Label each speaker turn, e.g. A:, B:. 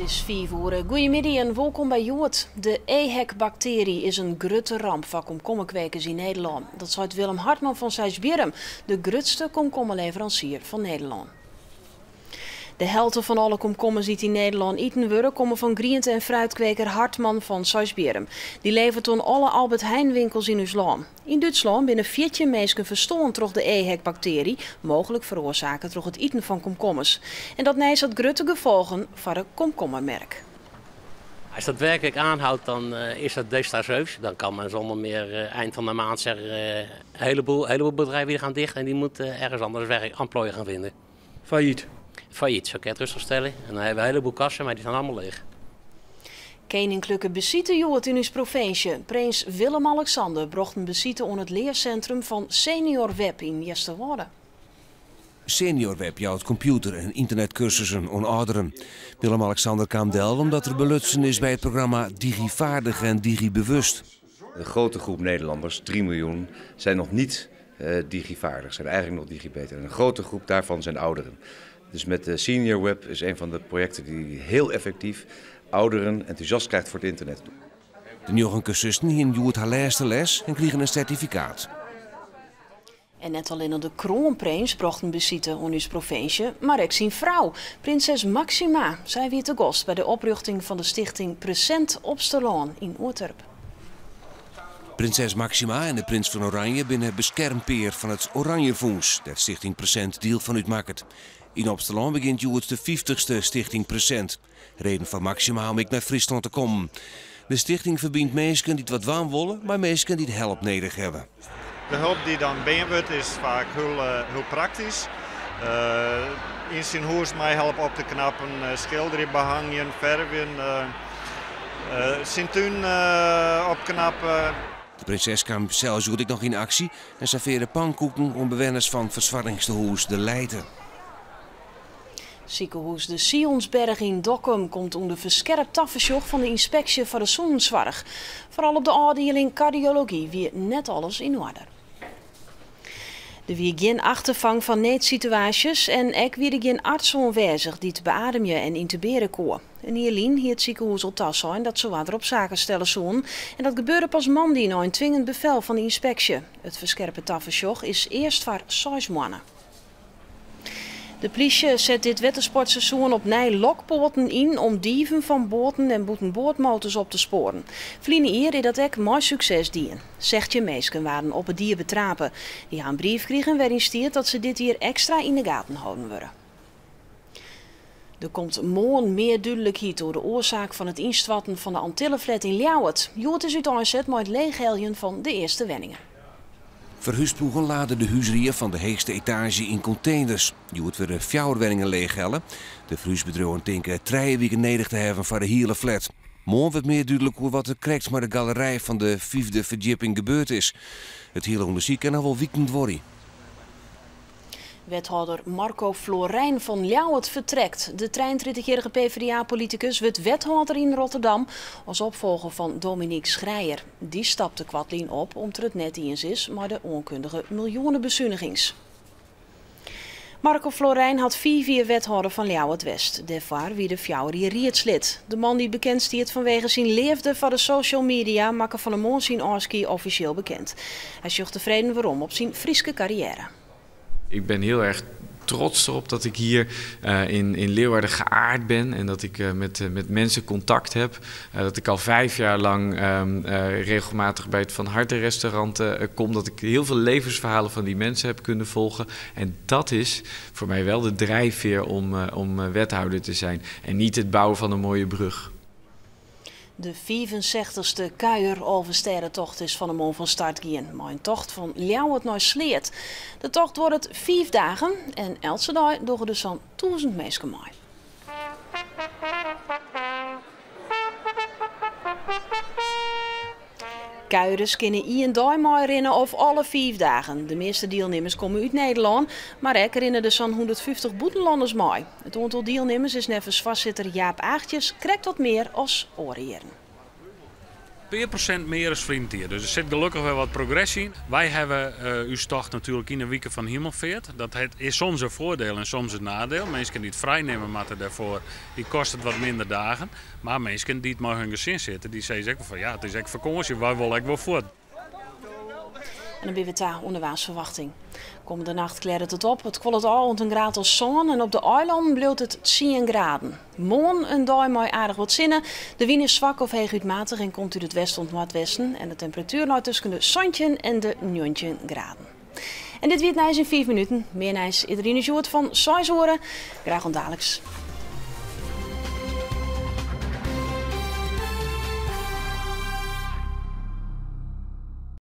A: It is 5 oere. Goeiemiddei en wolkom by Hjoed. De EHEC-baktearje is in grutte ramp foar komkommerkwekers yn Nederlân. Dat seit Willem Hartman fan Seisbierrum, de grutste komkommerleveransier fan Nederlân. De helte fan alle komkommers dy't yn Nederlân iten wurde, komme fan griente- en fruitkweker Hartman fan Seisbierrum. Dy leveret oan alle Albert Heijn-winkels yn ús lân. Yn Dútslân binne 14 minsken ferstoarn troch de EHEC-baktearje, mooglik feroarsake troch it iten fan komkommers. En dat nijs hat grutte gefolgen foar de komkommermerk.
B: Als dat werkelijk aanhoudt, dan is dat desastreus. Dan kan men zonder meer eind van de maand zeggen, een heleboel bedrijven die gaan dicht en die moeten ergens anders werk, emplooi gaan vinden.
C: Failliet.
B: Failliet, zo kan je het rustig stellen. En dan hebben we een heleboel kassen, maar die staan allemaal leeg.
A: Keninklike besite hjoed yn ús provinsje. Prins Willem-Alexander brocht in besite oan it learsintrum fan Senior Web yn Easterwâlde.
D: Senior Web jout kompjûter- en ynternetkursussen oan âlderen. Willem-Alexander kaam del omdat er belutsen is by it programma Digivaardig en Digibewust.
E: Een grote groep Nederlanders, 3 miljoen, zijn nog niet digivaardig, zijn eigenlijk nog digibeter. En een grote groep daarvan zijn ouderen. Dus met de Senior Web is een van de projecten die heel effectief ouderen enthousiast krijgt voor het internet.
D: De njoggen kursisten hiene hjoed har lêste les en krigen in sertifikaat.
A: En net allinne de kroanprins brocht in besite oan ús provinsje, mar ek syn frou, prinses Maxima. Sy wie te gast by de oprjochting fan de stichting Present Opsterlân yn Oerterp.
D: Prinses Maxima en de prins fan Oranje binne beskermpear fan it Oranjefûns, dêr't Stichting Present diel fan útmakket. Yn Opsterlân begjint hjoed de 50ste Stichting Present. Reden foar Maxima om ek nei Fryslân te kommen. De stichting ferbynt minsken dy't wat dwaan wolle mei minsken dy't help nedich hawwe.
F: De help dy't dan bean wurdt is faak hiel praktysk. Yn syn hûs meihelpe op te knappen, skilderjen, behangjen, fervjen, syn tún opknappe.
D: De prinses kaam sels hjoed ek noch yn aksje en servearre pankoeken oan bewenners fan fersoargingstehûs De Lijte.
A: Sikehûs De Sionsberg yn Dokkum komt ûnder ferskerpe tafersjoch fan de ynspeksje foar de sûnenssoarch. Foaral op de ôfdieling kardiology wie net alles yn oarder. Der wie gjin achterfang fan needsituaasjes en ek wie der gjin arts oanwêzich dy't beademje en yntubearje koe. In jier lyn hie it sikehûs al tasein dat se oarder op saken stelle soene en dat gebeurde pas moandei nei in twingend befel fan de ynspeksje. It ferskerpe tafersjoch is earst foar 6 moanne. De plysje set dit wettersportseizoen opnij lokpoaten yn om dieven fan boaten en bûtenboardmotors op te spoaren. Ferline jier is dat ek mei sukses dien. 16 minsken waarden op 'e die betrape. Dy ha in brief krigen wêryn stiet dat se dit jier ekstra yn de gaten holden wurde. Der komt moarn mear dúdlikheid oer de oarsaak fan it ynstoarten fan de Antilleflat yn Ljouwert. Hjoed is úteinset mei it leechheljen fan de earste wenningen.
D: Ferhúsploegen lade de húsrie fan de heechste etaazje yn konteners. Hjoed wurde 4 wenningen leechhelle. De ferhúsbedriuwen tinke 3 wiken nedich te hawwen foar de hiele flat. Moarn wurdt mear dúdlik oer wat der krekt mei de galerij fan de 5e ferdjipping gebeurd is. It hiele ûndersyk kin noch wol wiken duorje.
A: Wethâlder Marco Florijn fan Ljouwert fertrekt. De 33-jarige PvdA-politikus wurdt wethâlder yn Rotterdam as opfolger fan Dominique Schreier. Dy stapte koartlyn op om't er it net iens is mei de oankundige miljoenebesunigings. Marco Florijn hat 5 jier wethâlder fan Ljouwert west. Dêrfoar wie er 4 jier riedslid. De man dy't bekend stiet fanwege syn leafde foar de social media makke fan 'e moarn syn ôfskie offisjeel bekend. Hy sjocht tefreden werom op syn Fryske karriêre.
G: Ik ben heel erg trots erop dat ik hier in Leeuwarden geaard ben en dat ik met mensen contact heb. Dat ik al 5 jaar lang regelmatig bij het Van Harte restaurant kom. Dat ik heel veel levensverhalen van die mensen heb kunnen volgen. En dat is voor mij wel de drijfveer om wethouder te zijn. En niet het bouwen van een mooie brug.
A: De 65ste kuier-Alvestêdetocht is fan 'e moarn fan start gien, mei in tocht fan Ljouwert nei Sleat. De tocht duorret 5 dagen en eltse dei dogge der sa'n 1000 minsken mei. Kuierders kinne ien dei meirinne of alle 5 dagen. De measte dielnimmers komme út Nederlân, mar ek rinne der sa'n 150 bûtenlanners mei. It oantal dielnimmers is neffens foarsitter Jaap Aagtjes krekt wat mear as oare jierren.
C: Pear prosint mear as ferline jier. Dus der sit gelokkich wer wat progresje yn. Wy hawwe ús tocht natuerlik yn de wike fan Himelfeart. Dat is soms in foardiel en soms in nadiel. Minsken dy't frij nimme moatte dêrfoar, dy kostet wat minder dagen. Mar minsken dy't mei hun gesin sitte, dy sizze ek wol fan ja, it is ek fakânsje, wy wolle ek wol fuort.
A: En dan binne we ta oan de waarsferwachting. Kommende nacht klearret it op. It kuollet ôf oant in graad as 7 en op de eilannen bliuwt it 10 graden. Moarn in dei mei aardich wat sinne. De wyn is swak of heechút matich en komt út it westen oant noardwesten. En de temperatuer leit tusken de 17 en de 19 graden. En dit wie it nijs yn 5 minuten. Mear nijs is der yn ús Hjoed fan 6 oere. Graach oant daliks.